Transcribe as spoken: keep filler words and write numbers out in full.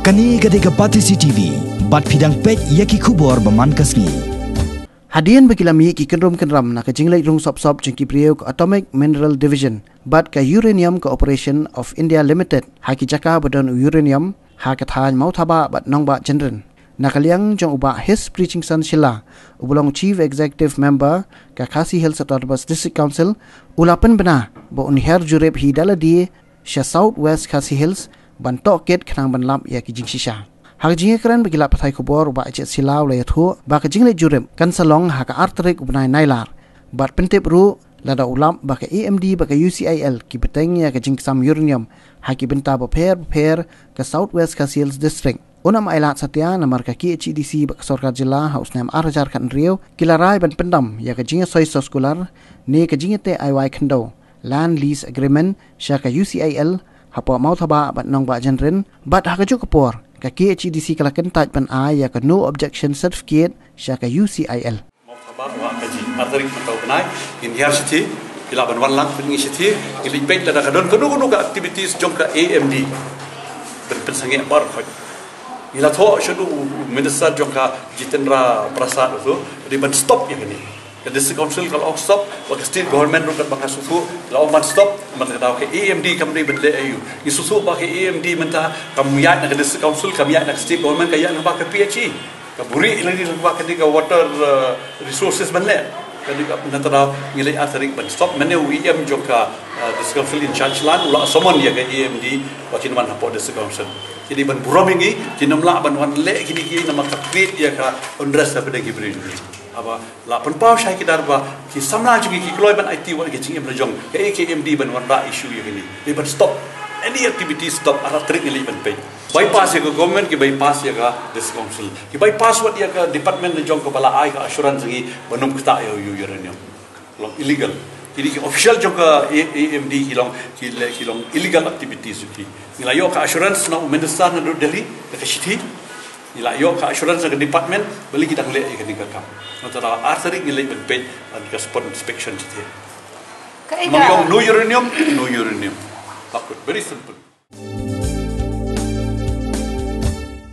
Kane ka dei ka Batesi T V, bad phi dang peit ïa ki khubor ba man ka sngi. Hadien ba ki la mih ki kynrum kynram na ka jingleit rung sop sop jong ki briew ka Atomic Mineral Division bad ka Uranium Corporation of India Limited ha ki jaka ba don u uranium ha ka thaiñ Mawthabah bad Nongbah Jynrin. Na ka liang jong u Bah His Preachingson Shylla, u ba long Chief Executive Member ka Khasi Hills Autonomous District Council, u la pynbna ba un hiar jurip hi da lade sha South West Khasi Hills ban tohkit khnang ban lap ïa ki jingshisha. Ha ka jingïakren bad ki lad pathai khubor, u Bah H S Shylla u la ïathuh ba ka jingleit jurip kan sa long ha ka ar tarik u bnai Nailar, bad pyntip ruh lada u lap ba ka A M D bad ka U C I L ki bteng ïa ka jingsam uranium ha ki bynta bapher bapher ka South West Khasi Hills District. Un ym ailad satia namar ka K H A D C bad ka sorkar jylla ha u snem ar hajar khathynriew ki la rai ban pyndam ïa ka jingïasoi soskular ne ka jingïateh aiwai khyndew, Land Lease Agreement, sha ka U C I L hapoh Mawthabah bad Nongbah Jynrin, bad ha kajuh ka por ka K H A D C ka la kyntait ban ai ïa ka No Objection Certificate sha ka U C I L. Mawthabah, wat ka jing ar tarik mynta u bnai, ngin hiar shithi, phi lah ban wan lang, phin ngi shithi, ngin leit peit lada ka don kano kano ka activities jong ka A M D ban pynsangeh baroh khoit. Ngi la thoh shaduh u, u minister jong ka, Jitendra Prasad, u tu dei ban stop ïa kane. Ka District Council ka la ong stop, bad ka State Government ruh katba nga sngewthuh la ong ban stop. Mynta ka daw ka A M D kam dei ban leh aïu. Ngi sngewthuh ba ka A M D mynta kam ïaid na ka District Council, kam ïaid na ka State Government, ka ïaid lyngba ka P H E. Ka buhrieh lane lyngba kane ka Water, uh, Resources ban leh. Ka dei ka, mynta ka daw ngi leit ar tarik ban stop. Mynne u E M jong ka, uh, District Council in charge lang u la summon ïa ka A M D ba kin wan hapoh District Council. Ki dei ban burom ïa ngi, kin ym lah ban wan leh kine ki namar ka create ïa ka unrest hapdeng ki briew. Haba la pynpaw shai ki dar ba ki samla jong ngi ki kloi ban aiti wat ki jingim la jong ka A K M D ban wanrah issue ïa kine. Dei ban stop any activity, stop, ar tarik ngi leit ban peit. Bypass ïa ka government, ki bypass ïa ka District Council, ki bypass wat ïa ka department la jong kaba la ai ka assurance ngi ban ym ktah ïa u uranium. Long illegal. Kine ki official jong ka A-, A M D ki long, ki le-, ki long illegal activities ki. Ngi la ïoh ka assurance na u minister na New Delhi da ka shithi. Ngi la ïoh ka assurance na ka department, balei ki dang leh ïa kane ka kam. Nangta ar tarik ngi leit ban peit, ban ka spot inspection shithi. Kaei ka, ma ngi ong no uranium, no uranium. Bakut, very simple.